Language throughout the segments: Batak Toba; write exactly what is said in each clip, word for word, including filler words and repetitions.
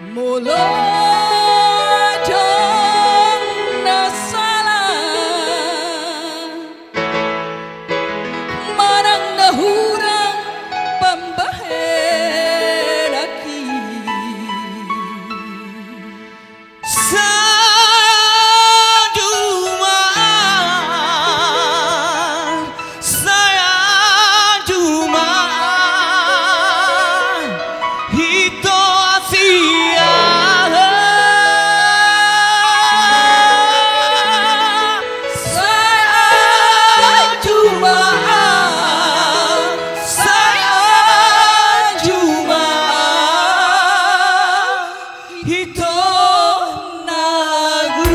Molo adong na sala manang na hurang pambahenanki, sai jumpa, sai jumpa, ito sia. Sai jumpa, sai jumpa, ito na gu.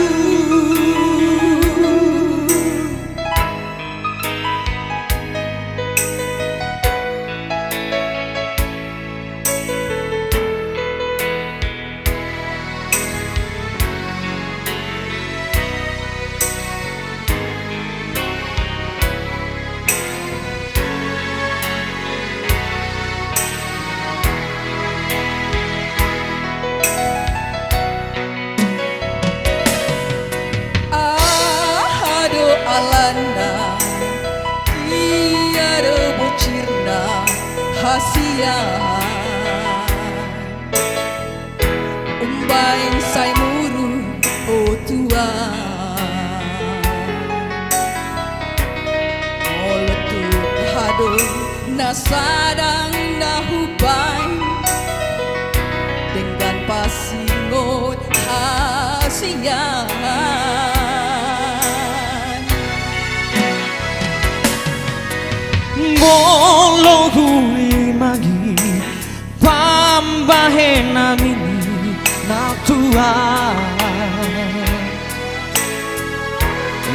Aha do alana, dia do bocirna hasian. Umbaen sai muruk, o Tuhan. Molo tung adong na sada na hubaen, denggan pasingot hasian. Molo hurimanggi pambahenanmi na tua,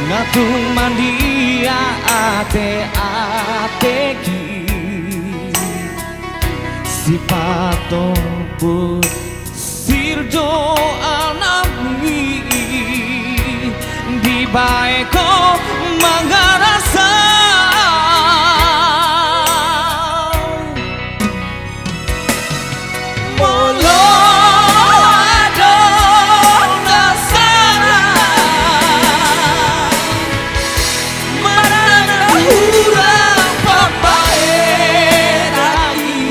nga tung mandia ate-ateki, sipatombosir do anakmi, dibaen ho mangarasa. Molo adong na sala manang na hurang pambahenanki,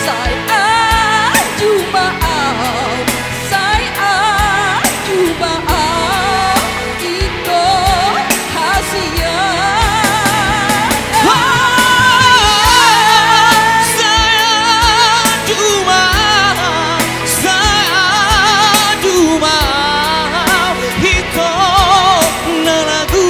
sai jumpa, sai jumpa, ito hasian. Sai jumpa, sai jumpa, ito na lagu.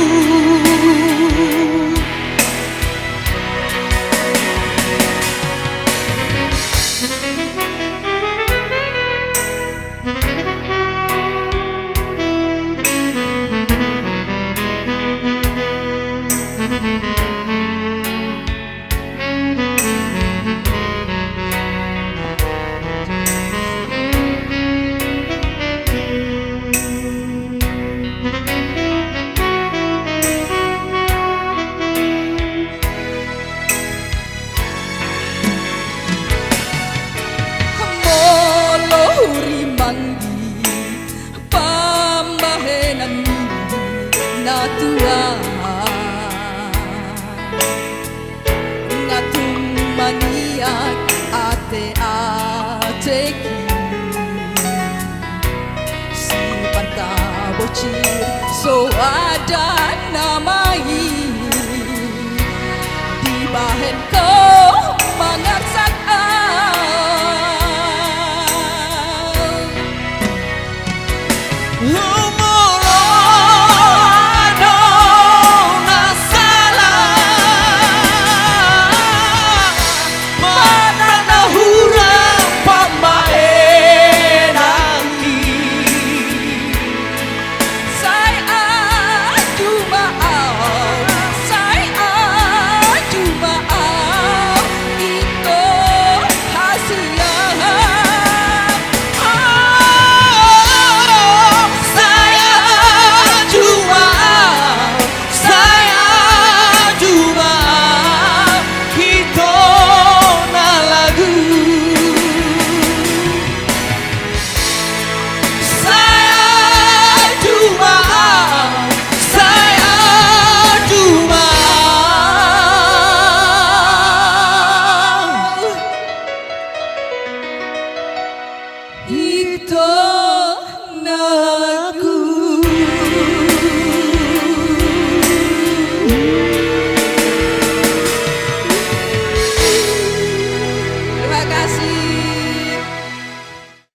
Molo hurimanggi pambahenanmi na tua, nga tung mandia ate-ateki, sipantabocir so ada nama i, dibaen ho mangarsak au. Molo adong na sala manang na hurang pambahenanki, sai jumpa, sai jumpa, Ito